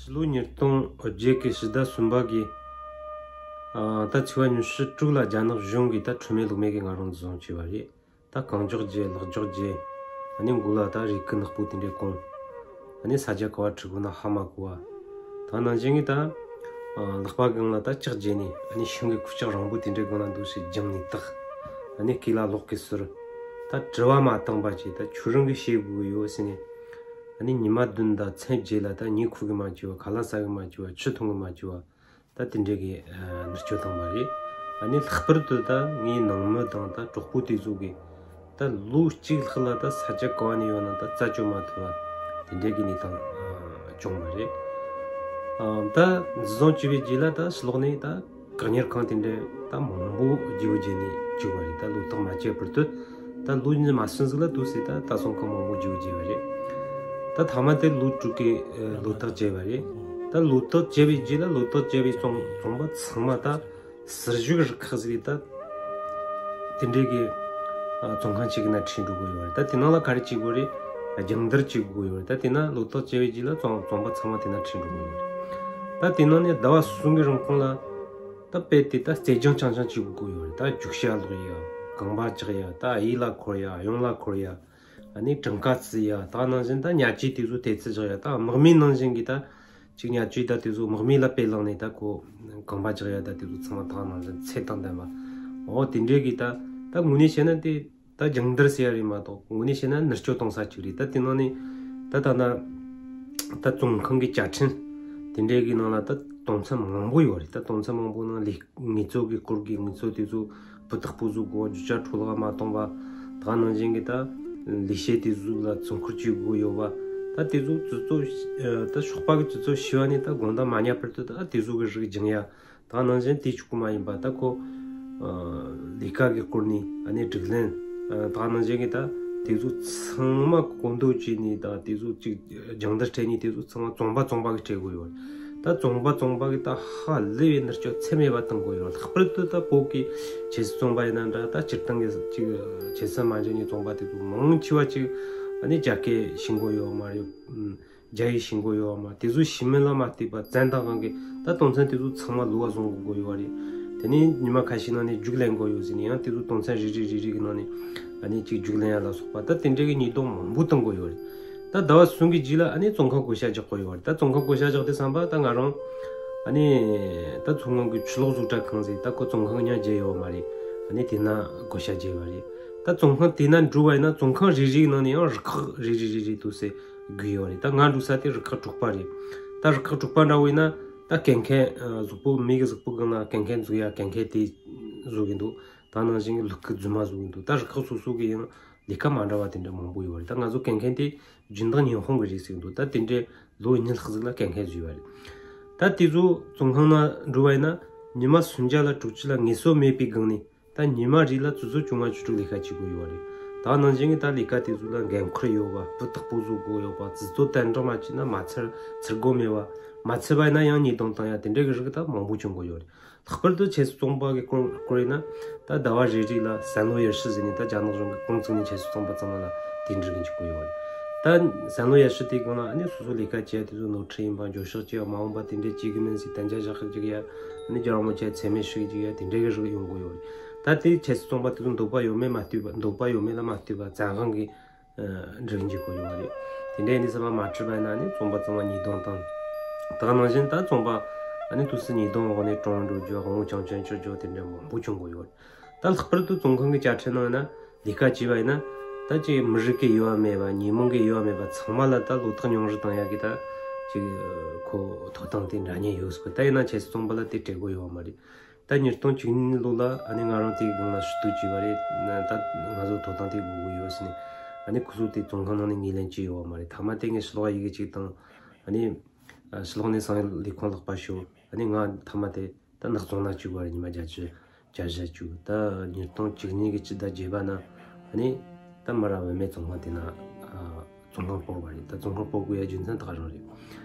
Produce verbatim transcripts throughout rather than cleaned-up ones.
ལོ་ཉིས་སྟོང་བརྒྱད་གི་ཕྱི་ཟླ་གསུམ་པ་གི་ཨ་ད་ཚེས་པ་ཉི་ཤུ་དྲུག་ལ་རྒྱ་ནག་གཞུང་གིས་ད་འཕྲོད་མེད་ལོག་མེད་ཀྱི་ང་རང་འཛིན་བཟུང་བྱས་པ་རེད། ད་གང་མགྱོགས་རྗེས་ལག་མགྱོགས་རྗེས་ཨ་ནི་མགོ་ལ་ད་རིལ་བུ་ནག་པོ་དེ་འདྲས་གོན། ཨ་ནི་ས་ཆ་ག་བ་ཁྲིད་དགོས་ན་ཧ་མ་གོ་བ། ད་ནང་བཞིན་གྱི་ད་ཨ་ལག་པ་སྒང་ལ་ད་ལྕགས་བརྒྱབ་ནས་ཨ་ནི་ཤིང་གི་ཁུ་ལྕགས་རིང་པོ་དེ་འདྲས་སྒང་ལ་འདུག་སེ་བརྒྱངས་ནས་བཏགས། ཨ་ནི་སྐེ་ལ་གློག་གིས་གསོལ། ད་དྲི་བ་མ་བཏང་པ་བྱས། ད་ཁྱོད་རང་གིས་བྱེད་དགོས་ཡོད་ཟེར་ནས། ཨ་ནི་ཉི་མ་བདུན་དང་མཚན་བརྒྱད་ལ་ད་ཉལ་ཁུག་གིས་མ་བཅུག་པ། ཁ་ལག་ཟ་གིས་མ་བཅུག་པ། ཆུ་འཐུང་གིས་མ་བཅུག་པ། ད་དེ་འདྲས་ཀྱི་ཨ་མནར་གཅོད་བཏང་བ་རེད། ཨ་ནི་ལྷག་པར་དུ་ད་ངའི་ནང་མི་དང་ད་གྲོགས་པོ་དེ་ཚོ་གིས་ད་ལོ་གཅིག་ལྷག་ལ་ད་ས་ཆ་ག་བ་ནས་ཡོང་ན་ད་རྩད་གཅོད་མ་ཐུབ་པ་དེ་འདྲས་ཀྱི་གནས་སྟངས་ཨ་བྱུང་བ་རེད། ཨ་ད་འཛིན་བཟུང་བྱས་པའི་རྗེས་ལ་ད་ཕྱི་ལོགས་ནས་ད་བཀག་ཉར་ཁང་དེ་འདྲས་ད་མང་པོ་བརྗེ་བོ་བརྗེས་ནས་བཅུག་པ་རེད། ད་ལོ་ཐག་མ་བཅད་བར་དུ། ད་ལོ་གཉིས་མ་ཟིན་ཟིག་ལ་འདུག་སེ་ད་ལྟ་ཚོང་ཁང་མང་པོ་བརྗེ་བོ་བརྗེས་པ་རེད། ད་མཐའ་མ་དེ་ལོ་དྲུག་གི་ཨ་ལོ་ཐག་བཅད་པ་རེད། ད་ལོ་ཐག་བཅད་པའི་རྗེས་ལ་ལོ་ཐག་བཅད་པའི་ཚོང་ཚོང་པ་ཚང་མ་ད་ཟུར་བཞུགས་རུ་ཁག་ཟིག་ད་དེ་འདྲས་ཀྱི་ཨ་ཚོང་ཁང་གཅིག་གི་ནང་ཁྲིད་འགྲོ་དགོས་ཡོད་རེད། ད་དེ་ནང་ལ་ག་རེ་བྱེད་དགོས་རེད། སྦྱང་བརྡར་བྱེད་དགོས་ཡོད་རེད། ད་དེ་ན་ལོ་ཐག་བཅད་པའི་རྗེས་ལ་ཚོང་ཚོང་པ་ཚང་མ་དེ་ན་ཁྲིད་འགྲོ་དགོས་ཡོད་རེད། ད་དེ་ནང་ནས་ཟླ་བ་གསུམ་གི་རིང་ཁོང་ལ་ད་དཔེ་དེ་ད་རྩེད་སྦྱོང་རྐྱང་རྐྱང་བྱེད་དགོས་ཡོད་རེད། ད་རྒྱུག་ཤ་སློག་ཡ། རྐང་པ་བཅག་ཡ། ད་གཡས་ལ་འཁོར་ཡ། གཡོན་ལ་འཁོར་ཡ། ཨ་ནི་གྲངས་ཀ་བརྩི་ཡ། ད་ནང་བཞིན་ད་ཉལ་ཆས་དེ་ཚོ་ཐེལ་ཙེ་བཞག་ཡ། ད་དམག་མི་ནང་བཞིན་གྱི་ད་ཅིག་ཉལ་ཆས་ད་དེ་ཚོ་དམག་མི་ལ་དཔེ་བླངས་ནས་ད་ཁོ་རྐང་པ་བཅག་ཡ་ད་དེ་ཚོ་ཚང་མ་ད་ནང་བཞིན་ཚད་དང་ལྡན་པ། འོ་དེ་འདྲས་ཀྱི་ད་ད་དངོས་གནས་བཤད་ན་དེ་ད་སྦྱང་བརྡར་ཟེར་ཡ་རེད་མ་གཏོགས་དངོས་གནས་བཤད་ན་མནར་གཅོད་གཏོང་ས་ཅིག་རེད། ད་དེ་ནང་ནས་ད་ད་ད་ད་ཚོང་ཁང་གི་བཅའ་ཁྲིམས་དེ་འདྲས་ཀྱི་ནང་ལ་ད་དོན་ཚན་མང་པོ་ཡོད་རེད། ད་དོན་ཚན་མང་པོ་ནང་ལས་ངལ་རྩོལ་གྱི་སྐོར་གྱི་ངལ་རྩོལ་དེ་ཚོ་སྤུ་དག་པོ་བཟོ་དགོས། རྒྱུ་ཆ་འཕྲོ་བརླག་མ་གཏོང་བ། ད་ནང་བཞིན་གྱི་ད་ལས་བྱེད་དེ་ཚོ་ལ་བཙོན་ཁུལ་བྱེད་དགོས་ཡོད་པ། ད་དེ་ཚོ་དུས་ཚོད་ད་ཞོགས་པ་གི་དུས་ཚོད་བཞི་པ་ནས་ད་དགོང་དག་མ་ཉལ་བར་དུ་ད་དེ་ཚོ་གི་རིགས་སྦྱང་ཡ། ད་ནང་བཞིན་དེ་གཅིག་པུ་མ་ཡིན་པ་ད་ཁོ་ལས་ཀ་གི་སྐོར་ནས་ཨ་ནི་སྒྲིག་ལེན་ད་ནང་བཞིན་གྱི་ད་དེ་ཚོ་ཚང་མ་གོ་འདོད་བྱས་ནས་ད་དེ་ཚོ་གཅིག་སྦྱང་བརྡར་སྤྲད་ནས་དེ་ཚོ་ཚང་མ་ཚོང་པ་ཚོང་པ་གིས་སྤྲད་དགོས་ཡོད། ད་ཚོང་པ་ཚོང་པ་གིས་ད་ཧ་ལས་པའི་མནར་གཅོད་ཚད་མེད་པ་གཏོང་དགོས་ཡོད། ལྷག་པར་དུ་ད་བོད་ཀྱི་ཆབ་སྲིད་བཙོན་པ་ཡིན་ན་འདྲ། ད་སྤྱིར་བཏང་གི་ཅིག་ཆབ་སྲིད་མ་འཇོན་ནས་བཙོན་པ་དེ་ཚོ་མང་ཆེ་བ་ཅིག་ཨ་ནི་རྒྱ་སྐད་ཤེས་གོ་ཡོད་མ་རེད། རྒྱ་ཡིག་ཤེས་གོ་ཡོད་མ་རེད། དེ་ཚོ་ཤེས་མིན་ལ་མ་ལྟོས་པ་བཙན་དབང་གིས་ད་དོན་ཚན་དེ་ཚོ་ཚང་མ་བསླུ་བ་བཟོ་དགོས་ཡོད་རེད། དེ་ནས་ཉི་མ་ཁ་ཤས་ནང་ནས་རྒྱུགས་ལེན་དགོས་ཡོད་ཟེར་ནས་ཡང་དེ་ཚོ་དོན་ཚན་རེ་རེ་རེ་རེ་གི་ནང་ནས་ཨ་ནི་ཅིག་རྒྱུགས་ལེན་ཡ་ལ་སོགས་པ་ད་དེ་འདྲ་གི་ཉེས་རྡུང་མང་པོ་བཏང་དགོས་ཡོད་རེད། ད་ཟླ་བ་གསུམ་གི་རྗེས་ལ་ཨ་ནི་བཙོན་ཁང་བགོ་བཤའ་རྒྱག་དགོས་ཡོད་རེད། ད་བཙོན་ཁང་བགོ་བཤའ་རྒྱག་དུས་ཙམ་པ་ད་ང་རང་ཨ་ནི་ད་མཚོ་སྔོན་གྱི་ཆུ་ལོག་བཟོ་གྲྭ་ཁང་ཟེར། ད་ཁོ་བཙོན་ཁང་ཉག་བརྒྱབ་ཡོད་མ་རེད། ཨ་ནི་དེ་ན་བགོ་བཤའ་བརྒྱབ་པ་རེད། ད་བཙོན་ཁང་དེ་ན་འགྲོ་བ་ཡིན་ན་བཙོན་ཁང་རེ་རེའི་ནང་ནས་ཡང་རུ་ཁག་རེ་རེ་རེ་རེ་འདུག་སེ་བགོས་ཡོད་རེད། ད་ང་འགྲོ་ས་དེ་རུ་ཁག་དྲུག་པ་རེད། ད་རུ་ཁག་དྲུག་པ་འདྲ་བོ་ཡིན་ན་ད་གན་རྐྱལ་གཟུགས་པོ་མི་གི་གཟུགས་པོ་སྒང་ལ་གན་རྐྱལ་འཛུགས་ཡ་གན་རྐྱལ་དེ་བཟོ་གི་འདུག་ད་ནང་བཞིན་གྱི་ལུག་གི་རྫུན་མ་བཟོ་གི་འདུག་ད་རུ་ཁག་སོ་སོ་གི་ཡང་ལས་ཀ་མ་འདྲ་བ་དེ་འདྲ་མང་པོ་ཡོད་རེད། ད་ང་ཚོ་གན་རྐྱལ་དེ་རྒྱུན་བདག་ཉི་ཧོང་གི་རེད་ཟེར་གི་འདུག་ད་དེ་འདྲའི་ལོ་གཉིས་ལྷག་ཟིག་ལ་གན་རྐྱལ་བཟོས་པ་རེད། ད་དེ་ཚོ་བཙོན་ཁང་ནང་འགྲོ་བ་ཡིན་ན་ཉི་མ་སུམ་བརྒྱ་ལ་དྲུག་ཅུ་ལ་ངལ་གསོ་མེད་པའི་སྒང་ནས། ད་ཉི་མ་རེ་ལ་ཆུ་ཚོད་བཅོ་ལྔ་བཅུ་དྲུག་ལས་ཀ་བྱེད་དགོས་ཡོད་རེད། ད་ནང་བཞིན་གྱི་ད་ལས་ཀ་དེ་ཚོ་ལ་འགན་ཁུར་ཡོད་པ། སྤུ་དག་པོ་བཟོ་དགོས་ཡོད་པ། དུས་ཚོད་ཏན་ཏིག་མ་བྱས་ན་མ་ཚར་ཚར་དགོས་མེད་པ། མ་ཚར་བ་ཡིན་ན་ཡང་ཉེས་རྡུང་བཏང་ཡ་དེ་འདྲ་གི་རིགས་ད་མང་པོ་བྱུང་གི་ཡོད་རེད། ལྷག་པར་དུ་ཆབ་སྲིད་བཙོན་པ་གི་སྐོར་སྐོར་ཡིན་ན་ད་ཟླ་བ་རེ་རེ་ལ་བསམ་བློ་ཡར་ཞུ་ཟེར་ནས་ད་རྒྱ་ནག་གཞུང་གི་ཁོང་བཙུགས་ནས་ཆབ་སྲིད་བཙོན་པ་ཚང་མ་ལ་དེ་འདྲ་གི་འཇུག་གི་འཇུག་གི་ཡོད་རེད། ད་བསམ་བློ་ཡར་ཞུ་དེ་སྒང་ལ་ཨ་ནི་སོ་སོ་ལས་ཀ་བྱེད་ཡ་དེ་ཚོ་ནོར་འཁྲུལ་ཡིན་པ། འགྱོད་བཤགས་བྱེད་ཡ་མ་འོངས་པ་དེ་འདྲ་བྱེད་གི་མིན་ཟེར་གཏན་འཇགས་བཞག་གི་འཇུག་ཡ། ཨ་ནི་རྒྱལ་བ་རིན་པོ་ཆེ་མཚན་སྨད་ཞུ་གི་འཇུག་ཡ་དེ་འདྲ་གི་རིགས་ཡོང་གི་ཡོད་རེད། ད་དེ་ཆབ་སྲིད་བཙོན་པ་དེ་ཚོ་འདོད་པ་ཡོད་མེད་མ་ལྟོས་པ། འདོད་པ་ཡོད་མེད་ལ་མ་ལྟོས་པ་བཙན་དབང་གིས་ཨ་འཇུག་གི་འཇུག་གི་ཡོད་རེད། དེ་འདྲ་ཡིན་དུས་ཙམ་པ་མ་འཁྲིད་པ་ཡིན་ན་ཨ་ནི་བཙོན་པ་ཚང་མ་ཉེས་རྡུང་བཏང་། ད་ནང་བཞིན་ད་བཙོན་པ་ཨ་ནི་དུས་སུ་ཉེས་རྡུང་འོག་ནས་གྲོངས་འགྲོ་རྒྱུ། དབང་པོ་བྱང་ཆུབ་སྤྱོད་རྒྱུ་དེ་འདྲ་མང་པོ་བྱུང་གི་ཡོད་རེད། ད་ལྷག་པར་དུ་བཙོན་ཁང་གི་བཅའ་ཁྲིམས་ནང་ན་ལས་ཀ་བྱས་པ་ཡིན་ན་ད་ཅིག་མི་རིགས་ཀྱི་དབྱེ་བ་མེད་པ། ཉེས་མིང་གི་དབྱེ་བ་མེད་པ་ཚང་མ་ལ་ད་བློ་ཐག་ཉུང་རུ་བཏང་ཡ་གི་ད་ཅིག་ཁོ་ཐོབ་ཐང་དེ་འདྲ་མཉམ་ཡོད་ཟེར་གི། ད་ཡིན་ན་ཆབ་སྲིད་བཙོན་པ་ལ་དེ་སྤྲད་དགོས་ཡོད་མ་རེད། ད་ཉིས་སྟོང་བཅུ་གཉིས་ལོ་ལ་ཨ་ནི་ང་རང་དེའི་སྒང་ལ་ཞུ་གཏུག་བྱས་པ་རེད། ད་ང་ཚོ་ཐོབ་ཐང་དེ་དགོས་ཀྱི་ཡོད་ཟེར་ནས་ཨ་ནི་ཁོ་ཚོ་དེ་བཙོན་ཁང་ནང་ནས་ངོས་ལེན་བྱས་ཡོད་མ་རེད། མཐའ་མ་དེ་ངས་ཕྱི་ལོགས་ཡི་གེ་གཅིག་དང་ཨ་ནི་ཕྱི་ལོགས་ནས་སང་ཡང་ལས་ཁུངས་ལག་པ་ཞུ། ཨ་ནི་ང་མཐའ་མ་དེ་ད་ནགས་བཙོན་ན་བཅུག་པ་རེད། ཉི་མ་བརྒྱད་ཅུ་གྱ་བཞི་བཅུ། ད་ཉིས་སྟོང་བཅུ་གཉིས་ཀྱི་སྤྱི་ཟླ་བརྒྱད་པ་ན་ཨ་ནི་ད་མར་བུད་མེད་བཙོན་ཁང་དེ་ན་ཨ་བཙོན་ཁང་སྤོ་བ་རེད། ད་བཙོན་ཁང་སྤོ་དགོས་ཡ་རྒྱུ་མཚན་ད་ག་རང་རེད།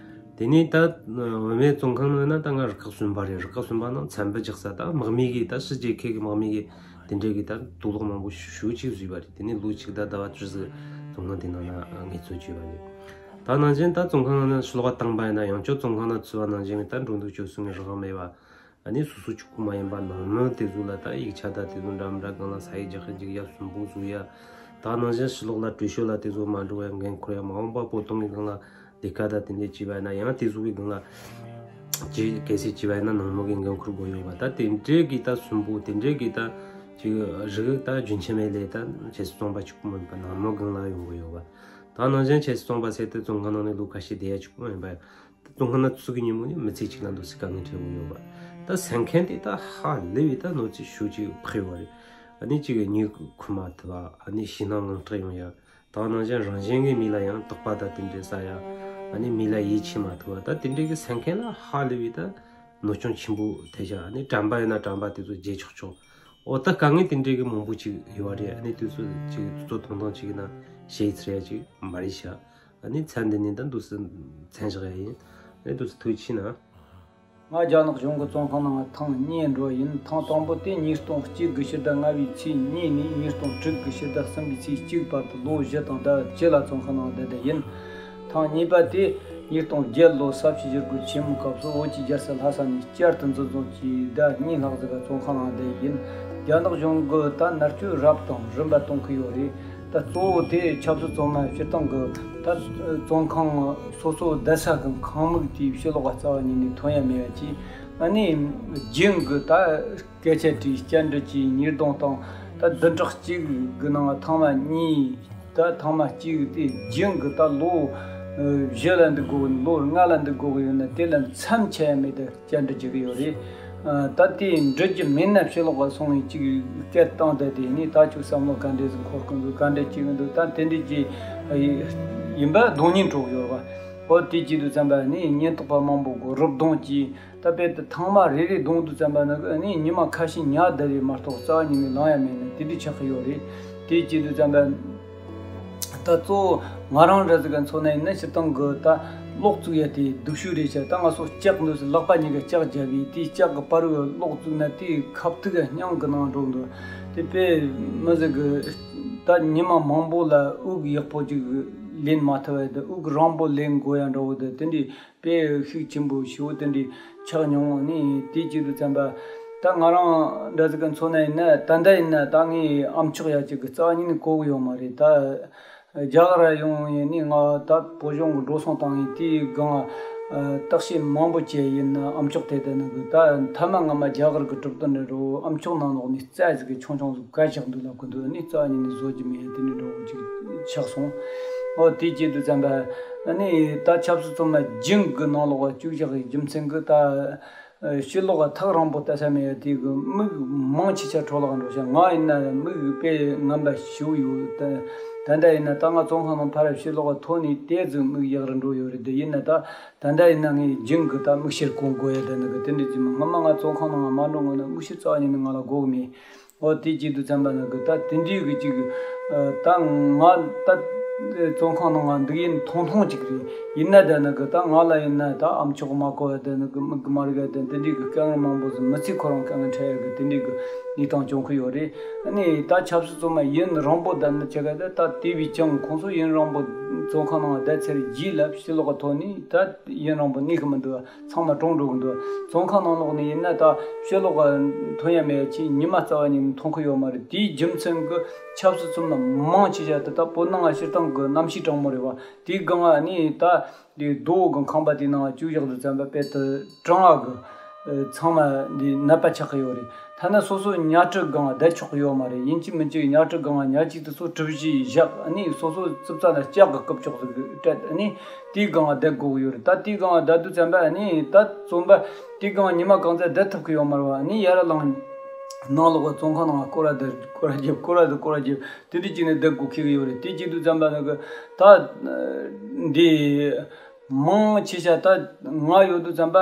དེ་ནས་ད་བུད་མེད་བཙོན་ཁང་ནང་ན་ད་ང་རུ་ཁག་གསུམ་པ་རེད། རུ་ཁག་གསུམ་པ་ནང་ཚན་པ་རྒྱག་ས་ད་དམག་མི་གི་ད་ཕྱི་རྒྱལ་ཁབ་ཀྱི་དམག་མི་གི་དེ་འདྲས་གི་ད་དུག་ལོག་མང་པོ་ཞེ་པོ་ཅིག་བཟོས་པ་རེད། དེ་ནས་ལོ་གཅིག་ད་ཟླ་བ་བཅུ་ཟིག་བཙོན་ཁང་དེ་ནང་ན་ངལ་རྩོལ་བྱས་པ་རེད། ད་ནང་བཞིན་ད་བཙོན་ཁང་ནང་ནས་ཕྱི་ལོགས་བཏང་པ་ཡིན་ན་ཡང་བསྐྱར་བཙོན་ཁང་ནང་ཚུད་པ་ནང་བཞིན་ད་འགྲོ་འདུག་སྤྱོད་གསུམ་གྱི་རང་དབང་མེད་པ། ཨ་ནི་སོ་སོ་གཅིག་པུ་མ་ཡིན་པ་ནང་མི་དེ་ཚོ་ལ་ད་ཡིག་ཆ་ད་དེ་ཚོ་འདྲ་མི་འདྲ་སྒང་ལ་ས་ཡིག་རྒྱག་གི་འཇུག་ཡ་སུན་པོ་བཟོ་ཡ། ད་ནང་བཞིན་ཕྱི་ལོགས་ལ་བྲོས་བྱོལ་ལ་དེ་ཚོ་མ་འགྲོ་བའི་འགན་འཁུར་ཡ། མ་འོངས་པ་བོད་དོན་གྱི་སྒང་ལ་ལས་ཀ་ད་དེ་འདྲས་བྱས་པ་ཡིན་ན་ཡང་དེ་ཚོ་གི་སྒང་ལ་ཅི་གལ་སྲིད་བྱས་པ་ཡིན་ན་ནང་མི་གི་འགན་འཁུར་དགོས་ཡོད་པ། ད་དེ་འདྲས་གི་ད་སུན་པོ་དེ་འདྲས་གི་ད་ཅིག་རིགས་ད་རྒྱུན་ཆད་མེད་ལས་ད་ཆབ་སྲིད་བཙོན་པ་གཅིག་པུ་མིན་པ་ནང་མི་སྒང་ལ་ཡོང་གི་ཡོད་པ། ད་ནང་བཞིན་ཆབ་སྲིད་བཙོན་པ་ཟེར་ཏེ་བཙོན་ཁང་ནང་ནས་ལོ་ཁ་ཤས་བསྡད་ཡ་གཅིག་པུ་མིན་པ། བཙོན་ཁང་ནང་ཚུད་གི་ཉིན་མོ་ནས་མི་ཚེ་གཅིག་ལ་འདུག་སེ་དཀའ་ངལ་འཕྲད་ཡོད་པ། ད་སེམས་ཁམས་དེ་ད་ཧ་ལས་པའི་ད་གནོད་འཚེ་ཤུགས་ཆེ་འཕེལ་བ་རེད། ཨ་ནི་གཅིག་གཉིད་ཁུག་མ་ཐུབ་པ། ཨ་ནི་ཞེད་སྣང་དངངས་སྐྲག་ཡོང་ཡ། ད་ནང་བཞིན་རང་གཞན་གྱི་མི་ལ་ཡང་དོགས་པ་ད་དེ་འདྲས་ཟ་ཡ། ཨ་ནི་མི་ལ་ཡིད་ཆེས་མ་ཐུབ་པ། ད་དེ་འདྲས་ཀྱི་སེམས་ཁམས་ལ་ཧ་ལས་པའི་ད་གནོད་སྐྱོན་ཆེན་པོ་ཐེབས་ཤག་ཨ་ནི་དྲན་པ་ཡིན་ན་དྲན་པ་དེ་ཚོ་བརྗེད་ཆོག་ཆོག་འོ་ད་དཀའ་ངལ་དེ་འདྲས་ཀྱི་མང་པོ་ཅིག་ཡོད་པ་རེད། ཨ་ནི་དེ་ཚོ་ཅིག་དེ་ཚོ་ཐུང་ཐུང་ཅིག་ཡིན་ན་བཤད་ཚར་ཡ་ཅིག་མ་རེད་ཤག་ཨ་ནི་ཚན་འདི་ནས་ད་འདུག་སེ་མཚན་བཞག་ཡ་ཡིན། ཨ་ནི་འདུག་སེ་ཐུགས་ཆེ་གནང་། ང་རྒྱ་ནག་གཞུང་གི་བཙོན་ཁང་ནང་ཐེངས་གཉིས་འགྲོ་ཡིན། ཐེངས་དང་པོ་དེ་ཉིས་སྟོང་གཅིག་གི་ཕྱི་ཟླ་ལྔ་པའི་ཚེས་གཉིས་ནས་ཉིས་སྟོང་དྲུག་གི་ཕྱི་ཟླ་གསུམ་པའི་ཚེས་གཅིག་བར་དུ་ལོ་བཞི་དང་ཟླ་བ་བཅུ་ལ་བཙོན་ཁང་ནང་བསྡད་བསྡད་ཡིན། ཐེངས་གཉིས་པ་དེ་ཉིས་སྟོང་བརྒྱད་ལོ་ས་བྱི་ཞི་རྒོལ་ཆེན་མོའི་སྐབས་སུ་བོད་ཀྱི་རྒྱལ་ས་ལྷ་ས་ནས་བསྐྱར་དུ་འཛིན་བཟུང་གིས་ཟླ་གཉིས་ལྷག་ཙམ་བཙོན་ཁང་ནང་བསྡད་ཡིན། རྒྱ་ནག་གཞུང་གིས་ད་མནར་གཅོད་རབ་དང་རིམ་པ་གཏོང་གི་ཡོད་རེད། ད་གཙོ་བོ་དེ་ཆབ་སྲིད་བཙོན་མ་སྤྱིར་བཏང་གི་ད་བཙོན་ཁང་སོ་སོ་བསྡད་ས་གི་ཁང་མིག་དེའི་ཕྱི་ལོགས་ལ་རྩ་བ་ཉིད་ནས་ཐོན་ཡ་མེད་ཡ་གྱིས། ཨ་ནི་རྒྱུན་གྱི་ད་སྐད་ཆ་དྲིས། བཅར་འདྲི་བྱས། ཉེས་རྡུང་བཏང་། ད་བདུན་ཕྲག་གཅིག་གི་ནང་ཐེངས་མ་གཉིས། ད་ཐེངས་མ་གཅིག་དེ་རྒྱུན་གྱི་ད་ལོ་བཞི་ལ་འདུག་དགོས་གི། ལོ་ལྔ་ལ་འདུག་དགོས་གི་ཡོད་ན་དེ་ལ་མཚམས་ཆད་ཡ་མེད་དེ། བཅར་འདྲི་བྱེད་ཀྱི་ཡོད་རེད། ཨ། ད་དེ་འགྲུབ་རྒྱུ་མེད་ན་ཕྱི་ལོགས་ལ་སོང་བའི་གཅིག་སྐད་བཏང་བསྡད་དེ་ནི་ད་ཁྱོད་བསམ་བློ་ག་འདྲས་ཟིག་འཁོར་གི་འདུག་ག་འདྲས་བྱེད་ཀྱི་འདུག་ད་དེ་འདྲས་ཀྱི་ཡིན་པ་གདོང་ཉིད་འགྲོ་གི་ཡོད་རེད་བ། འོ་དེ་བྱེད་དུས་ཙམ་པ་ནི་ཉེན་རྟོག་པ་མང་པོ་གིས་རུབ་རྡུང་གིས། ད་དཔེ་དེ་ཐེངས་མ་རེ་རེ་རྡུང་དུས་ཙམ་པ་ནི་ནི་ཉི་མ་ཁ་ཤས་ཉལ་བསྡད་རེད་མ་གཏོགས་རྩ་བ་ཉིད་ནས་ལངས་ཡ་མེད་ནི་དེ་འདྲས་ཆགས་ཀྱི་ཡོད་རེད། དེ་བྱེད་དུས་ཙམ་པ། ད་གཙོ་བོ་ང་རང་འདྲ་ཟིག་ག་མཚོན་ན་ཡིན་ན་སྤྱིར་བཏང་གི་ད་གློག་བཙུགས་ཡ་དེ་སྡུག་ཤོས་རེད་ཤག་ད་ང་ཚོ་ལྕགས་འདུག་ཟེར་ལག་པ་གཉིས་ཀ་ལྕགས་བརྒྱབ་པས་དེའི་ལྕགས་ཀྱི་པར་བུ་གློག་བཙུགས་ན་དེའི་ཁ་ཐུག་ག་སྙིང་གི་ནང་འགྲོ་འདུག་དེ་དཔེ་མི་ཟིག་གི་ད་ཉི་མ་མང་པོ་ལ་དབུགས་ཡག་པོ་ཅིག་ལེན་མ་ཐུབ་པ་དེ། དབུགས་རིང་པོ་ལེན་དགོས་ཡ་འདྲ་བོ་དེ་དེ་འདྲའི་དཔེ་ཤུགས་ཆེན་པོ་ཞེ་པོ་དེ་འདྲའི་ཆགས་མྱོང་། ནི་དེ་བྱེད་དུས་ཙམ་པ་ད་ང་རང་འདྲ་ཟིག་ག་མཚོན་ན་ཡིན་ན། ད་ལྟ་ཡིན་ན་ད་ངའི་ཨམ་ཅོག་ཡ་གཅིག་གི་རྩ་བ་ཉིད་ནས་གོ་གི་ཡོད་མ་རེད། ད་རྒྱ་གར་ཡོང་ཡིན་ནི་ང་ད་བོད་གཞུང་གི་འགྲོ་སོང་བཏང་ཡིན། དེའི་སྒང་བརྟག་དཔྱད་མང་པོ་བྱས་ཡིན་ན་ཨམ་ཅོག་དེ་དེ་ནི་གི་ད་མཐའ་མ་སྔ་མ་རྒྱ་གར་གི་གྲུབ་དོན་རེད་རོ། ཨམ་ཅོག་ནང་ལོགས་ནས་རྩྭ་ཟིག་གི་ཆུང་ཆུང་ཟིག་བཀལ་བཞག་འདུག་ལབ་གི་འདུག་ནི་རྩ་བ་ཉིད་ནས་བཟོ་རྒྱུ་མེད་ཡ་དེ་འདྲའི་འདྲ་བོ་ཅིག་ཆགས་སོང་། ཨོ་དེ་བྱེད་དུས་ཙམ་པ་ཨ་ནི་ད་ཆབ་སྲིད་བཙོན་མ་རྒྱུན་གྱི་ནང་ལོགས་བཅུག་བཞག་གི་རྒྱུ་མཚན་གྱིས་ད་ཕྱི་ལོགས་ལ་ཐག་རིང་པོ་བལྟ་ས་མེད་ཡ་དེ་གི་མིག་མང་ཆེ་ཆ་འཕྲོ་བརླག་འགྲོ་ཤག་ང་ཡིན་ན་མིག་དཔེ་ངན་པ་ཞེ་པོ་ཡོད། ད་ད་ལྟ་ཡིན་ན་ད་ང་བཙོན་ཁང་ནང་ཕར་ཕྱི་ལོགས་ལ་ཐོན་ནས་དེ་ཙམ་མིག་ཡག་རུ་འགྲོ་ཡོད་རེད། དེ་ཡིན་ན་ད་ད་ལྟ་ཡིན་ན་ངས་རྒྱུན་གྱི་ད་མིག་ཤེལ་གོན་དགོས་ཡ་དེ་ནི་གི་དེ་འདྲ་ཅིག་མིན། སྔ་མ་ང་བཙོན་ཁང་ནང་མ་འགྲོ་སྔོན་ན་མིག་ཤེལ་རྩ་བ་ཉིད་ནས་ང་ལ་དགོས་གི་མེད། འོ་དེ་བྱེད་དུས་ཙམ་པ་ནི་གི་ད་དེ་འདྲའི་གི་ཅིག་ད་ང་ད་བཙོན་ཁང་ནང་ང་འདུག་ཡིན་ཐུང་ཐུང་ཅིག་རེད། ཡིན་ན་ད་ནི་གི་ད་ང་ལ་ཡིན་ན་ད་ཨམ་ཅོག་མ་གོ་ཡ་ད་ནི་གི་མིག་གི་མ་རིག་ཡ་ད་དེ་འདྲའི་གི་དཀའ་ངལ་མང་པོ་ཟིག་མི་ཚེ་ཁོ་རང་དཀའ་ངལ་འཕྲད་ཡ་གི་དེ་འདྲའི་གི་གནས་སྟངས་བྱུང་གི་ཡོད་རེད། ཨ་ནི་ད་ཆབ་སྲིད་བཙོན་མ་ཡུན་རིང་པོ་བསྡད་ན་ཆ་ག་ད་ད་དེ་བས་ཀྱང་ཁོང་ཚོ་ཡུན་རིང་པོ་བཙོན་ཁང་ནང་བསྡད་ཚར་རྗེས་ལ་ཕྱི་ལོགས་ལ་ཐོན་ནས་ད་ཡུན་རིང་པོ་གནས་གི་མི་འདུག་ཚང་མ་གྲོངས་འགྲོ་གི་འདུག་བཙོན་ཁང་ནང་ལོགས་ནས་ཡིན་ན་ད་ཕྱི་ལོགས་ལ་ཐོན་ཡ་མེད་ཡ་ཅིག་ཉི་མ་རྩ་བ་ཉིད་ནས་ཐོན་གི་ཡོད་མ་རེད། དེའི་རྒྱུ་མཚན་གྱིས་ཆབ་སྲིད་བཙོན་མ་མང་ཆེ་ཤོས་དེ་ད་བོད་ནང་ང་སྤྱིར་བཏང་གི་གནམ་གཤིས་གྲང་མོ་རེད་བ། དེའི་སྒང་ང་ནི་ད་དེ་རྡོ་གི་ཁང་པ་དེའི་ནང་བཅུག་བཞག་དུས་ཙམ་པ་དཔེ་དེ་གྲང་བ་གི་ཚང་མ་འདི་ནད་པ་ཆགས་གི་ཡོད་རེད། ཐ་ན་སོ་སོ་ཉལ་ཁྲི་སྒང་བསྡད་ཆོག་གི་ཡོད་མ་རེད། ཡིན་གཅིག་མིན་གཅིག་ཉལ་ཁྲི་སྒང་ཉལ་གཅིག་དེ་ཚོ་གྲུ་བཞི་བཞག་ཨ་ནི་སོ་སོ་རྩིབ་རྩ་ལ་ལྕགས་གི་རྐུབ་ཀྱོག་ཟིག་སྤྲད། ཨ་ནི་དེའི་སྒང་བསྡད་དགོས་གི་ཡོད་རེད། ད་དེའི་སྒང་བསྡད་དུས་ཙམ་པ་ཨ་ནི་ད་བཙོན་པ་དེའི་སྒང་ཉི་མ་གང་ཚད་བསྡད་ཐུབ་གི་ཡོད་མ་རེད་བ། ཨ་ནི་ཡར་ལངས་ནང་ལོགས་བཙོན་ཁང་ནང་སྐོར་ར་བསྡད། སྐོར་ར་རྒྱབ། སྐོར་ར་བསྡད། སྐོར་ར་རྒྱབ། དེ་འདྲ་བྱས་ནས་བསྡད་དགོས་ཁེལ་གི་ཡོད་རེད། དེ་བྱེད་དུས་ཙམ་པ་ནི་གི་ད་འདི་མང་ཆེ་ཤོས་ད་ང་ཡོད་དུས་ཙམ་པ་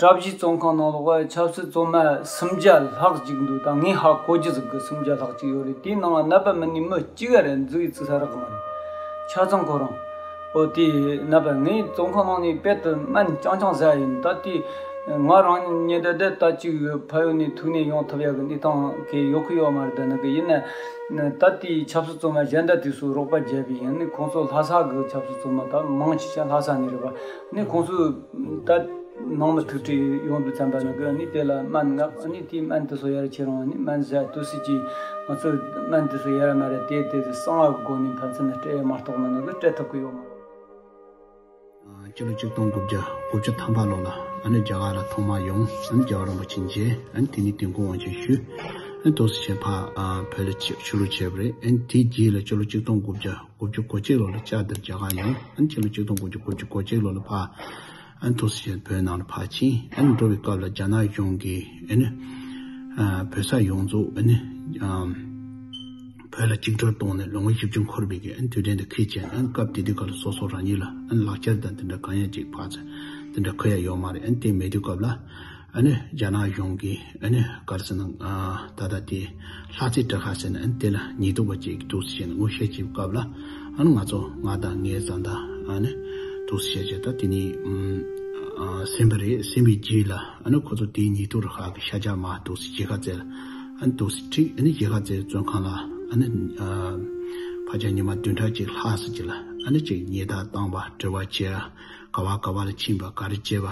གྲྭ་བཞི་བཙོན་ཁང་ནང་ལོགས་ཆབ་སྲིད་བཙོན་མ་སུམ་བརྒྱ་ལྷག་ཅིག་འདུག་ད་ངས་ཧ་གོ་རྒྱུ་ཟིག་གི་སུམ་བརྒྱ་ལྷག་ཅིག་ཡོད་རེད། དེའི་ནང་ནད་པ་མིན་ནི་མི་གཅིག་ག་རེ་འཛུལ་ཡི་ཚུགས་ས་རག་གི་མ་རེད། ཆ་ཚང་ཁོ་རང་། ཨོ་དེ་ནད་པ་ངའི་བཙོན་ཁང་ནང་ནས་དཔེ་དེ་སྨན་རྐྱང་རྐྱང་ཟ་ཡིན། ད་དེ་ ང་རང་ཉིད་འདི་ལྟ་ཅིག་ཕ་ཡུལ་ནས་ཐུག་ནས་ཡོང་ཐུབ་ཡག་གི་གནས་སྟངས་གལ་ཡོད་གི་ཡོད་མ་རེད། ད་ནི་གི་ཡིན་ན་ད་ལྟའི་ཆབ་སྲིད་བཙོན་པ་གཞན་དག་དེ་ཚོ་རོགས་པ་བརྒྱབ་པའི་ཡིན་ནི་ཁོང་ཚོ་ལྷ་ས་གི་ཆབ་སྲིད་བཙོན་པ་ད་མང་ཆེ་ཤ་ལྷ་ས་ནས་རེད་པ། ནི་ཁོང་ཚོ་ད་ནང་མི་ཐུག་འཕྲད་ཡོང་དུས་ཙམ་པ་ནི་གི་ནི་དེ་ལ་སྨན་མངགས་ནི་དེའི་སྨན་དེ་ཚོ་ཡར་ཁྱེར་རུང་ནི་སྨན་བཟའ་དུས་སྲིད་ཀྱི་ང་ཚོ་སྨན་དེ་ཚོ་ཡར་མ་རེད་དེ་དེ་གསང་བ་གི་སྒོ་ནས་ཕན་ཚུན་ནི་སྤྲད་ཡ་མ་གཏོགས་ནི་ནི་གི་སྤྲད་ཐུབ་གི་ཡོད་མ་རེད། སྤྱི་ལོ་ཆིག་སྟོང་དགུ་བརྒྱ་དགུ་བཅུ་ཐམ་པ་ལོ་ལ་ཨ་ནི་རྒྱ་གར་ལ་ཐོག་མར་ཡོང་། ཨ་ནི་རྒྱལ་བ་རིན་པོ་ཆེ་མཇལ། ཨ་ནི་དེ་ནས་དུས་འཁོར་དབང་ཆེན་ཞུས། ཨ་ནི་འདུག་སེ་བྱས་ཕར་ཨ་བོད་ལ་ཆིབས་ཆིབས་བསྒྱུར་བྱས་པ་རེད། ཨ་ནི་དེའི་རྗེས་ལ་སྤྱི་ལོ་ཆིག་སྟོང་དགུ་བརྒྱ་དགུ་བཅུ་གོ་གཅིག་ལོ་ལ་བསྐྱར་དུ་རྒྱ་གར་ཡོང་། ཨ་ནི་སྤྱི་ལོ་ཆིག་སྟོང་དགུ་བརྒྱ་དགུ་བཅུ་གོ་གཅིག་ལོ་ལ་ཕར་ཨ་ནི་འདུག་སེ་བྱས་བོད་ནང་ལ་ཕར་ཕྱིན། ཨ་ནི་འགྲོ་བའི་སྐབས་ལ་རྒྱ་ནག་གཞུང་གིས་ཨ་ནི་ཨ་བོད་ས་ཡོངས་རྫོགས་ཨ་ནི་ཨ་བོད་ལ་གཅིག་སྒྲིལ་གཏོང་ནས་ལོ་ངོ་བཞི་བཅུ་འཁོར་བའི་གི་ཨ་ནི་དུས་དྲན་དེ་འཁེལ་བྱས། ཨ་ནི་སྐབས་དེ་དུས་སྐབས་ལ་སོ་སོ་རང་ཉིད་ལ་ཨ་ནི་ལག་ཁྱེར་དང་དེ་འདྲ་གང་ཡང་ཅིག་ཕར་ཚུར་དེ་འདྲ་འཁུར་ཡ་ཡོད་མ་རེད། ཨ་ནི་དེ་མེད་དུས་སྐབས་ལ་ཨ་ནི་རྒྱ་ནག་གཞུང་གིས་ཨ་ནི་ག་རེ་ཟེར་ན་ཨ་ད་ལྟ་དེ་ལྷ་རྩེ་སྤྲེལ་ཁ་ཟེར་ནས་ཨ་ནི་དེ་ལ་ཉེན་རྟོག་པ་ཅིག་འདུག་སེ་བྱས་ནས་ངོ་ཤེས་ཀྱི་སྐབས་ལ་ཨ་ནི་ང་ཚོ་ང་དང་ངའི་བཟའ་ཟླ་ཨ་ནི་འདུག་སེ་བྱས་བྱས་ད་དེ་ནས་ཨ་ཟིན་པ་རེད། ཟིན་པའི་རྗེས་ལ་ཨ་ནི་ཁོ་ཚོ་དེའི་ཉེན་རྟོག་རུ་ཁག་གི་ཤ་ཇག་མ་འདུག་སེ་གཞིས་ཀ་རྩེ་ལ་ཨ་ནི་འདུག་སེ་ཁྲིད། ཨ་ནི་གཞིས་ཀ་རྩེའི་བཙོན་ཁང་ལ་ཨ་ནི་ཨ་ཕལ་ཆེར་ཉི་མ་བདུན་ཕྲག་གཅིག་ལྷག་ཙམ་ཅིག་ལ་ཨ་ནི་ཅིག་ཉེས་རྡུང་བཏང་པ། དྲི་བ་བྱས། ག་བ་ག་བ་ལ་ཕྱིན་པ། ག་རེ་བྱས་པ།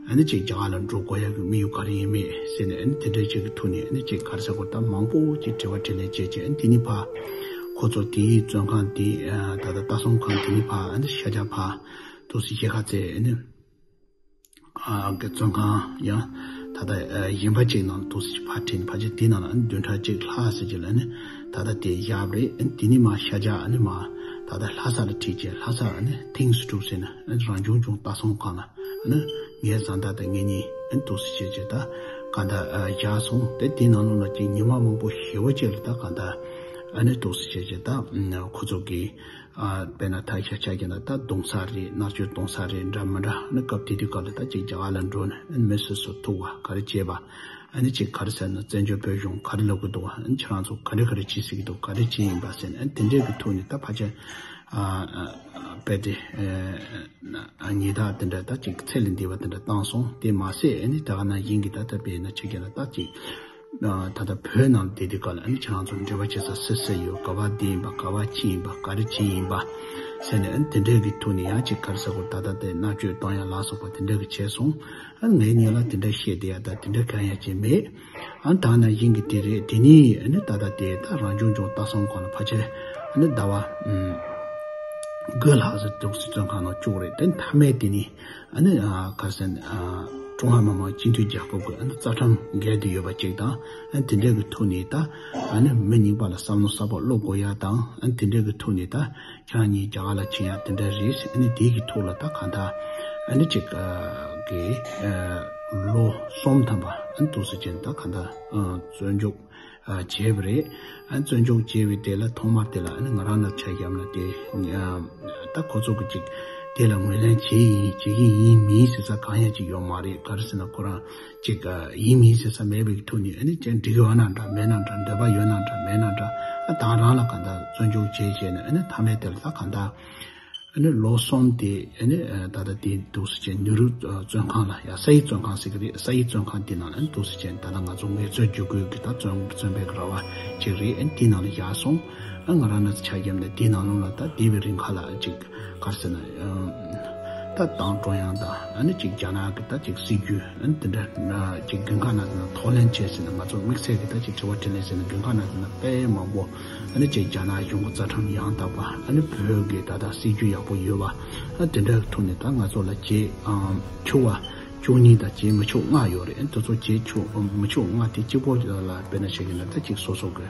ཨ་ནི་ཅིག་རྒྱ་གར་ལ་འགྲོ་དགོས་ཡག་གི་དམིགས་ཡུལ་ག་རེ་ཡིན་མེད་ཟེར་ནས་ཨ་ནི་དེ་འདྲ་ཅིག་གི་ཐོག་ནས་ཨ་ནི་ཅིག་ག་རེ་ཟེར་དགོས། ད་མང་པོ་ཅིག་དྲི་བ་དྲིས་ལན་བྱས་བྱས། ཨ་ནི་དེ་ནས་ཕར་ཁོ་ཚོ་དེའི་བཙོན་ཁང་དེ་ཨ་ད་ལྟ་ལྟ་སྲུང་ཁང་དེ་ནས་ཕར་ཨ་ནི་ཤ་ཇག་ཕར་འདུག་སེ་གཞིས་ཀ་རྩེ་ཨ་ནི་ཨ་གི་བཙོན་ཁང་ཡང་ད་ལྟ་ཨ་གཞན་པ་ཅིག་ནང་འདུག་སེ་ཕར་ཁྲིད་ནས་ཕལ་ཆེར་དེའི་ནང་ལ་ཨ་ནི་བདུན་ཕྲག་གཅིག་ལྷག་ཙམ་ཅིག་ལ་ཨ་ནི་ད་ལྟ་དེ་བཞག་པ་རེད། ཨ་ནི་དེ་ནས་མར་ཤ་ཇག་ཨ་ནི་མར་ད་ལྟ་ལྷ་ས་ལ་ཁྲིད་བྱས། ལྷ་ས་ཨ་ནི་ཐིང་སི་ཀྲུབ་ཟེར་ནས་ཨ་ནི་རང་སྐྱོང་ལྗོངས་ལྟ་སྲུང་ཁང་ལ་ཨ་ནི་ངའི་བཟའ་ཟླ་དང་ངེད་གཉིས་ཨ་ནི་འདུག་སེ་བྱས་བྱས་ད་གང་ལྟར་ཨ་བཞག་སོང་། དེ་དེའི་ནང་ལོགས་ལ་ཅིག་ཉི་མ་མང་པོ་ཞེ་པོ་ཅིག་ལ་ད་གང་ལྟར་ཨ་ནི་འདུག་སེ་བྱས་བྱས་ད་ཁོ་ཚོ་གིས་ཨ་དཔེར་ན་ད་ཤ་ཆ་རྒྱག་ན་ད་རྡུང་ས་རེད། མནར་གཅོད་གཏོང་ས་རེད། འདྲ་མི་འདྲ། ཨ་ནི་སྐབས་དེ་དུས་སྐབས་ལ་ད་ཅིག་རྒྱ་གར་ལ་འགྲོ་ནས་ཨ་ནི་མི་སོ་སོ་ཐུག་པ། ག་རེ་བྱས་པ། ཨ་ནི་ཅིག་ག་རེ་ཟེར་ན་བཙན་བྱོལ་བོད་གཞུང་ག་རེ་ལབ་གི་འདུག་པ། ཨ་ནི་ཁྱེད་རང་ཚོ་ག་རེ་ག་རེ་བྱེད་སྲིད་ཀྱི་འདུག་ག་རེ་བྱེད་ཡིན་པ་ཟེར་ནས་ཨ་ནི་དེ་འདྲའི་གི་ཐོག་ནས་ད་ཕལ་ཆེར་ཨ་ཨ་དཔེ་དེ་ཨ་ཉེས་རྡུང་དེ་འདྲ་ད་ཅིག་ཚད་ལས་འདས་པ་དེ་འདྲ་བཏང་སོང་། དེ་མ་ཟད་ཨ་ནི་ད་ག་ནང་བཞིན་གྱི་ད་ལྟ་དཔེར་ན་ཆ་བཞག་ན་ད་ཅིག་ད་ལྟ་བོད་ནང་ལ་བསྡད་དུས་སྐབས་ལ་ཨ་ནི་ཁྱེད་རང་ཚོ་འབྲེལ་བ་བྱེད་ས་སུ་སུ་ཡོད། ག་བ་བསྡད་ཡིན་པ། ག་བ་ཕྱིན་ཡིན་པ། ག་རེ་བྱས་ཡིན་པ་ཟེར་ནས་ཨ་ནི་དེ་འདྲའི་གི་ཐོག་ནས་ཡང་ཅིག་ག་རེ་ཟེར་དགོས། ད་ལྟ་དེ་མནར་གཅོད་གཏོང་ཡ་ལ་སོགས་པ་དེ་འདྲ་གི་བྱས་སོང་། ཨ་ངའི་མྱིང་ལ་དེ་འདྲ་བཤད་བསྡད་ཡ་ད་དེ་འདྲ་གང་ཡང་ཅིག་མེད། ཨ་ད་ནང་བཞིན་གི་དེ་རེད། དེ་ནས་ཨ་ནི་ད་ལྟ་དེ་ད་རང་སྐྱོང་ལྗོངས་ལྟ་སྲུང་ཁང་ལ་ཕལ་ཆེར་ཨ་ནི་ཟླ་བ་ཨུམ་དགུ་ལྷག་ཙམ་འདུག་སེ་བཙོན་ཁང་ནང་བཅུག་རེད། དེ་མཐའ་མའི་དེ་ནས་ཨ་ནི་ཨ་ག་རེ་ཟེར་ན་ཨ་ཀྲུང་ཧྭ་མི་དམངས་སྤྱི་མཐུན་རྒྱལ་ཁབ་ཀྱི་ཨ་ནི་རྩ་ཁྲིམས་འགལ་དུ་ཡོད་པ་ཅིག་དང་། ཨ་ནི་དེ་འདྲའི་གི་ཐོག་ནས་ད་ཨ་ནི་མི་གཉིས་པ་ལ་བསམ་བློ་གསར་པ་སློབ་དགོས་ཡ་དང་། ཨ་ནི་དེ་འདྲའི་གི་ཐོག་ནས་ད་ཁྱེད་རང་གཉིས་རྒྱ་གར་ལ་ཕྱིན་ཡ་དེ་འདྲ་རེད། ཨ་ནི་དེའི་གི་ཐོག་ལ་ད་གང་ལྟར་ཨ་ནི་ཅིག་ཨ་གི་ཨ་ལོ་གསུམ་ཐམ་པ་ཨ་ནི་འདུག་སེ་བྱས་ནས་ད་གང་ལྟར་ཨ་བཙོན་འཇུག་ཨ་བྱས་པ་རེད། ཨ་ནི་བཙོན་འཇུག་བྱས་པའི་དེ་ལ་ཐོག་མར་དེ་ལ་ཨ་ནི་ང་རང་ལ་ཆ་བཞག་ན་དེ་ཨ་ད་ཁོ་ཚོ་གི་ཅིག་དེ་ལ་ངོས་ལེན་བྱས་ཡིན་བྱེད་ཀྱི་ཡིན་མིན་ཟེར་ས་གང་ཡང་ཅིག་ཡོད་མ་རེད། ག་རེ་ཟེར་ན་ཁོ་རང་ཅིག་ཨ་ཡིན་མིན་ཟེར་ས་མེད་པའི་ཐོག་ནས་ཨ་ནི་ཅང་འགྲིག་ཡོད་ན་འདྲ་མེད་ན་འདྲ། འདོད་པ་ཡོད་ན་འདྲ་མེད་ན་འདྲ། ཨ་ད་རང་ལ་གང་ལྟར་བཙོན་འཇུག་བྱས་བྱས་ནས་ཨ་ནི་མཐའ་མའི་དེ་ལ་ད་གང་ལྟར་ཨ་ནི་ལོ་གསུམ་དེ་ཨ་ནི་ད་ལྟ་དེ་འདུག་སེ་བྱས་ནེ་རུ་བཙོན་ཁང་ལ་ཡ་ས་ཡི་བཙོན་ཁང་ཟེར་གི་རེད། ས་ཡི་བཙོན་ཁང་དེ་ནང་ལ་ཨ་ནི་འདུག་སེ་བྱས་ད་ལྟ་ང་ཚོ་ངལ་རྩོལ་བརྒྱུད་སྐུལ་གི་ད་བཙོན་བཙོན་པའི་ར་བ་ཅིག་རེད། ཨ་ནི་དེ་ནང་ལ་བཞག་སོང་། ཨ་ང་རང་ནི་ཆ་མཉམ་ནས་དེའི་ནང་ལོགས་ལ་ད་བསྡད་པའི་རིང་ཁ་ལ་ཅིག་ག་རེ་ཟེར་ན་ཨ་ད་ཏང་ཀྲུང་དབྱང་དང་ཨ་ནི་ཅིག་རྒྱ་ནག་གི་ད་ཅིག་སྲིད་ཇུས་ཨ་ནི་དེ་འདྲ་ཅིག་དགུན་ཁ་ནང་དེ་ན་ཐོག་ལེན་བྱས་ཟེར་ན་ང་ཚོ་དམིགས་བསལ་གྱི་ད་ཅིག་དྲི་བ་དྲིས་ལན་ཟེར་ན་དགུན་ཁ་ནང་དེ་ན་དཔེ་མང་པོ་ཨ་ནི་ཅིག་རྒྱ་ནག་གཞུང་གི་རྩ་ཁྲིམས་ཡང་དག་པ། ཨ་ནི་བོད་ཀྱི་ད་ལྟ་སྲིད་ཇུས་ཡག་པོ་ཡོད་པ། ཨ་དེ་འདྲ་གི་ཐོག་ནས་ད་ང་ཚོ་ལ་བྱེད་ཨ་ཆོག་པ་བཅུ་གཉིས་དང་བྱེད་མི་ཆོག་ལྔ་ཡོད་རེད། ཨ་དེ་ཚོ་བྱེད་ཆོག་མི་ཆོག་ལྔ་དེ་གཅིག་པོ་ལ་དཔེར་ན་བཤད་ཀྱི་ན་ད་ཅིག་སོ་སོ་གི་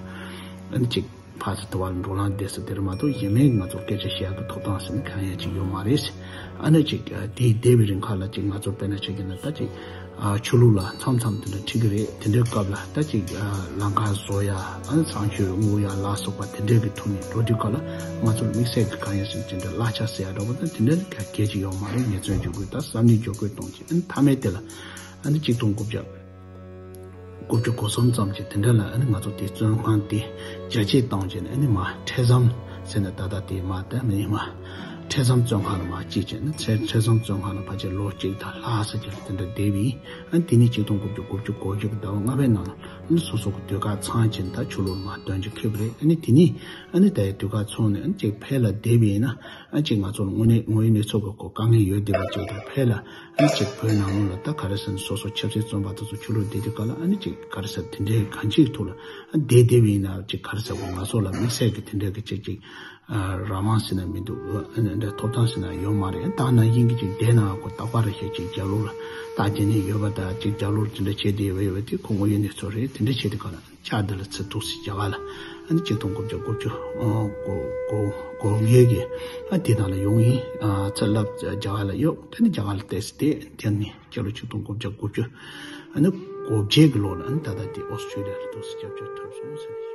ཨ་ནི་ཅིག་ཕར་ཚུར་དུ་བ་ལ་འགྲོ་ལམ་བདེ་ས་དེར་མ་གཏོགས་གཞན་མིན་ང་ཚོ་སྐད་ཆ་བཤད་ཡག་གི་ཐོབ་ཐང་ཟེར་ན་གང་ཡང་ཅིག་ཡོད་མ་རེད། ཨ་ནི་ཅིག་དེའི་འདས་པའི་རིང་ཁ་ལ་ཅིག་ང་ཚོ་དཔེར་ན་བཤད་ཀྱི་ན་ད་ཅིག་ཨ་ཆོས་ལུགས་ལ་མཚམས་མཚམས་དེ་འདྲ་ཁྲིད་ཀྱི་རེད། དེ་འདྲའི་སྐབས་ལ་ད་ཅིག་ཨ་ལམ་ཁ་བཟོ་ཡ། ཨ་ནི་གསང་སྤྱོད་སྔོག་ཡ་ལ་སོགས་པ་དེ་འདྲའི་གི་ཐོག་ནས་འགྲོ་དུས་སྐབས་ལ་ང་ཚོར་དམིགས་བསལ་གྱི་གང་ཡང་ཞིག་ཅི་འདྲ་གླ་ཆ་ཟེར་ཡ་འདྲ་པོ་ད་དེ་འདྲ་ག་གལ་ཅིག་ཡོད་མ་རེད། ངལ་རྩོལ་འཇུག་དགོས་ད་བསམ་ནས་འཇུག་དགོས་གཏོང་ཅིག་ཨ་ནི་མཐའ་མའི་དེ་ལ་ཨ་ནི་གཅིག་སྟོང་དགུ་བརྒྱ་དགུ་བཅུ་གོ་གསུམ་ཙམ་གྱི་དེ་འདྲ་ལ་ཨ་ནི་ང་ཚོ་དེ་བཙོན་ཁང་དེ་རྒྱ་སྐྱེད་བཏང་བྱས་ནས་ཨ་ནི་མ་ཁྲལ་ཟམ་ཟེར་ནས་ད་ལྟ་དེ་མ་ད་མི་མ་ཁྲལ་ མཚམས་བཙོན་ཁང་ལ་མར་སྐྱེལ་བྱས་ནས་ཚེ་མཚམས་བཙོན་ཁང་ལ་ཕལ་ཆེར་ལོ་གཅིག་དང་ལྷག་ཙམ་ཅིག་ལ་དེ་འདྲ་བསྡད་པ་ཡིན། ཨ་ནི་དེ་ནས་ཆིག་སྟོང་དགུ་བརྒྱ་དགུ་བཅུ་གོ་བཞི་གི་ཟླ་བ་ལྔ་པའི་ནང་ལ་ཨ་ནི་སོ་སོ་གི་ཟློས་གར་ཚང་བྱས་ནས་ད་ཕྱི་ལོགས་ལ་མར་དོན་ཆེན་འཁོད་པ་རེད། ཨ་ནི་དེ་ནས་ཨ་ནི་ད་ཡ་ཟློས་གར་ཚོགས་ནས་ཨ་ནི་ཅིག་ཕར་ལ་བསྡད་པ་ཡིན་ན། ཨ་ཅིག་ང་ཚོ་ལ་དངོས་གནས་དངོས་ཡོད་གནས་ཚུལ་གྱི་སྐོར་དཀའ་ངལ་ཡོད་བསྡད་པ་ཅིག་དང་། ཕར་ལ་ཨ་ཅིག་བོད་ནང་ལོགས་ལ་ད་ག་རེ་ཟེར་ན་སོ་སོ་ཆབ་སྲིད་བཙོན་པ་དེ་ཚོ་ཕྱི་ལོགས་བསྡད་དུས་སྐབས་ལ་ཨ་ནི་ཅིག་ག་རེ་ཟེར་དེ་འདྲའི་གང་ཅིའི་ཐོག་ལ་ཨ་བསྡད་བསྡད་པ་ཡིན་ན། ཅིག་ག་རེ་ཟེར་དགོས། ང་ཚོ་ལ་དམིགས་བསལ་གྱི་དེ་འདྲའི་གི་ཅིག་ཅིག་ཨ་རང་དབང་ཟེར་ན་མི་འདུག་ཨ་ནི་འདྲ་ཐོབ་ཐང་ཟེར་ན་ཡོད་མ་རེད། ད་ནང་བཞིན་གྱི་ཅིག་བསྡད་ན་ཁོ་རྟག་པར་ཞིག་ཅིག་རྒྱབ་ལོགས་ལ་ད་དེ་ནས་ཡོད་པ་དང་། ཅིག་རྒྱབ་ལོགས་དེ་འདྲ་བྱས་བསྡད་ཡོད་པ་དེ་ཁོ་དངོས་ཡོད་གནས་ཚུལ་རེད། དེ་འདྲ་བྱས་དུས་སྐབས་ལ། ལྕགས་འདི་ལ་ཚུར་འདུག་སེ་རྒྱ་གར་ལ་ཨ་ནི་ཆིག་སྟོང་དགུ་བརྒྱ་དགུ་བཅུ་གོ་གོ་གོ་བརྒྱད་ཀྱི་ཨ་དེ་དང་ལ་ཡོང་ཡིན། ཨ་ཚུར་ལབ་རྒྱ་གར་ལ་ཡོད། དེ་ནི་རྒྱ་གར་ལ་བལྟས་ཏེ་དེ་ནི་སྤྱི་ལོ་ཆིག་སྟོང་དགུ་བརྒྱ་དགུ་བཅུ་ཨ་ནི་གོ་བརྒྱད་ཀྱི་ལོ་ལ་ཨ་ནི་ད་ལྟ་དེ་ཨོ་སི་ཀྲི་ལི་ཡ་ལ་འདུག་སེ་སྐྱབས་བཅོལ་ཐོབ་སོང་ཟེར།